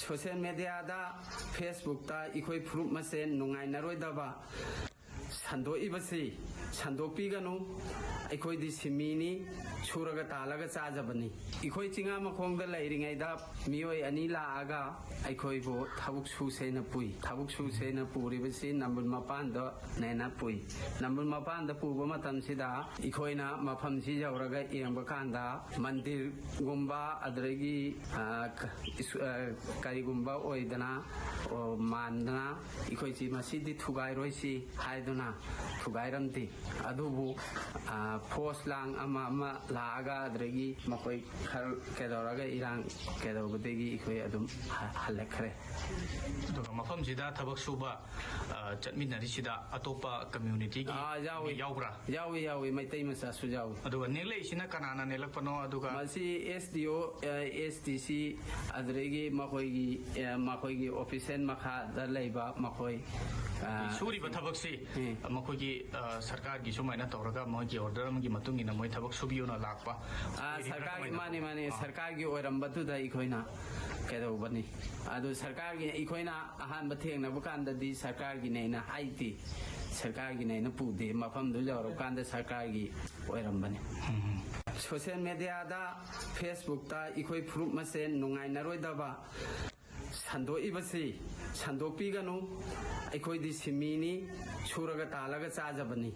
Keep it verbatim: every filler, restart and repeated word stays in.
Social ꯃꯦꯗꯤꯌꯥꯗ, ꯐꯦꯁꯕꯨꯛꯇ ꯑꯩꯈꯣꯏ ꯐꯨꯔꯨꯞ ꯃꯁꯦꯟ ꯅꯨꯡꯉꯥꯏꯅꯔꯣꯏꯗꯕ ꯁꯟꯗꯣꯛꯏꯕꯁꯤ ꯁꯟꯗꯣꯛꯄꯤꯒꯅꯨ꯫ ꯑꯩꯈꯣꯏꯗꯤ ꯁꯤꯟꯃꯤꯅꯤ, ꯁꯨꯔꯒ ꯇꯥꯜꯂꯒ ꯆꯥꯖꯕꯅꯤ꯫ ꯑꯩꯈꯣꯏ ꯆꯤꯡꯉꯥꯃꯈꯣꯡꯗ ꯂꯩꯔꯤꯉꯩꯗ ꯃꯤꯑꯣꯏ ꯑꯅꯤ ꯂꯥꯛꯑꯒ ꯑꯩꯈꯣꯏꯕꯨ ꯊꯕꯛ ꯁꯨꯁꯦꯅ ꯄꯨꯏ꯫ ꯊꯕꯛ ꯁꯨꯁꯦꯅ ꯄꯨꯔꯤꯕꯁꯤ ꯅꯝꯕꯨꯜ ꯃꯄꯥꯟꯗꯅꯦꯅ ꯄꯨꯏ꯫ ꯅꯝꯕꯨꯜ ꯃꯄꯥꯟꯗ ꯄꯨꯕ ꯃꯇꯝꯁꯤꯗ ꯑꯩꯈꯣꯏꯅ ꯃꯐꯝꯁꯤ ꯌꯧꯔꯒ ꯌꯦꯡꯕ ꯀꯥꯟꯗ ꯃꯟꯗꯤꯔꯒꯨꯝꯕ, ꯑꯗꯨꯗꯒꯤ, ꯑ, ꯀ-, ꯏꯁ-, ꯑ, ꯀꯔꯤꯒꯨꯝꯕ ꯑꯣꯏꯗꯅ, ꯑꯣ, ꯃꯥꯟꯗꯅ ꯑꯩꯈꯣꯏꯁꯤ ꯃꯁꯤꯗꯤ ꯊꯨꯒꯥꯏꯔꯣꯏꯁꯤ ꯍꯥꯏꯗꯨꯅ ꯊꯨꯒꯥꯏꯔꯝꯗꯦ꯫ ꯑꯗꯨꯕꯨ, ꯑ, ꯐꯣꯔꯁ ꯂꯥꯡ ꯑꯃ ꯑꯃ ꯂꯥꯛꯑꯒ, ꯑꯗꯨꯗꯒꯤ ꯃꯈꯣꯏ ꯈꯔ ꯀꯩꯗꯧꯔꯒ, ꯏꯔꯥꯡ ꯀꯩꯗꯧꯕꯗꯒꯤ ꯑꯩꯈꯣꯏ ꯑꯗꯨꯝ ꯍ-, ꯍꯜꯂꯛꯈ꯭ꯔꯦ꯫ ꯑꯗꯨꯒ ꯃꯐꯝꯁꯤꯗ ꯊꯕꯛ ꯁꯨꯕ, ꯑ, ꯆꯠꯃꯤꯟꯅꯔꯤꯁꯤꯗ ꯑꯇꯣꯞꯄ ꯀꯝꯃ꯭ꯌꯨꯅꯤꯇꯤꯒꯤ ꯑꯥ, ꯌꯥꯎꯏ꯫ ꯃꯤ ꯌꯥꯎꯕ꯭ꯔꯥ? ꯌꯥꯎꯏ, ꯌꯥꯎꯏ, ꯃꯩꯇꯩ ꯃꯆꯥꯁꯨ ꯌꯥꯎꯏ꯫ ꯑꯗꯨꯒ ꯅꯦꯛꯂꯛꯏꯁꯤꯅ ꯀꯅꯥꯅ ꯅꯦꯛꯂꯛꯄꯅꯣ? ꯑꯗꯨꯒ ꯃꯁꯤ ꯑꯦꯁ ꯗꯤ ꯑꯣ, ꯑ, ꯑꯦꯁ ꯗꯤ ꯁꯤ, ꯑꯗꯨꯗꯒꯤ ꯃꯈꯣꯏꯒꯤ, ꯑ, ꯃꯈꯣꯏꯒꯤ ꯑꯣꯐꯤꯁꯦꯜ ꯃꯈꯥꯗ ꯂꯩꯕ ꯃꯈꯣꯏ, ꯑ, ꯁꯨꯔꯤꯕ ꯊꯕꯛꯁꯤ ꯎꯝ꯫ ꯃꯈꯣꯏꯒꯤ, ꯑ, ꯁꯔꯀꯥꯔꯒꯤ ꯁꯨꯃꯥꯏꯅ ꯇꯧꯔꯒ ꯃꯣꯏꯒꯤ ꯑꯣꯔꯗꯔ ꯑꯃꯒꯤ ꯃꯇꯨꯡ ꯏꯟꯅ ꯃꯣꯏ ꯊꯕꯛ ꯁꯨꯕꯤꯌꯨꯅ ꯂꯥꯛꯄ ꯑ, ꯑꯣꯏꯔꯤꯕ꯭ꯔꯥ? ꯁꯔꯀꯥꯔꯒꯤ, ꯀꯃꯥꯏꯅ ꯃꯥꯅꯤ, ꯇꯧꯕ? ꯃꯥꯅꯤ, ꯑꯥ꯫ ꯁꯔꯀꯥꯔꯒꯤ ꯑꯣꯏꯔꯝꯕꯗꯨꯗ ꯑꯩꯈꯣꯏꯅ ꯀꯩꯗꯧꯕꯅꯤ꯫ ꯑꯗꯨ ꯁꯔꯀꯥꯔꯒꯤ, ꯑꯩꯈꯣꯏꯅ ꯑꯍꯥꯟꯕ ꯊꯦꯡꯅꯕ ꯀꯥꯟꯗꯗꯤ ꯁꯔꯀꯥꯔꯒꯤꯅꯦꯅ ꯍꯥꯏꯗꯦ꯫ ꯁꯔꯀꯥꯔꯒꯤꯅꯦꯅ ꯄꯨꯗꯦ꯫ ꯃꯐꯝꯗꯨ ꯌꯧꯔꯀꯥꯟꯗ ꯁꯔꯀꯥꯔꯒꯤ ꯑꯣꯏꯔꯝꯕꯅꯤ꯫ ꯎꯝ꯫ ꯁꯣꯁꯤꯌꯦꯜ ꯃꯦꯗꯤꯌꯥꯗ, ꯐꯦꯁꯕꯨꯛꯇ ꯑꯩꯈꯣꯏ ꯐꯨꯔꯨꯞ ꯃꯁꯦꯟ ꯅꯨꯡꯉꯥꯏꯅꯔꯣꯏꯗꯕ ꯁꯟꯗꯣꯛꯏꯕꯁꯤ ꯁꯟꯗꯣꯛꯄꯤꯒꯅꯨ꯫ ꯑꯩꯈꯣꯏꯗꯤ ꯁꯤꯟꯃꯤꯅꯤ, ꯁꯨꯔꯒ ꯇꯥꯜꯂꯒ ꯆꯥꯖꯕꯅꯤ꯫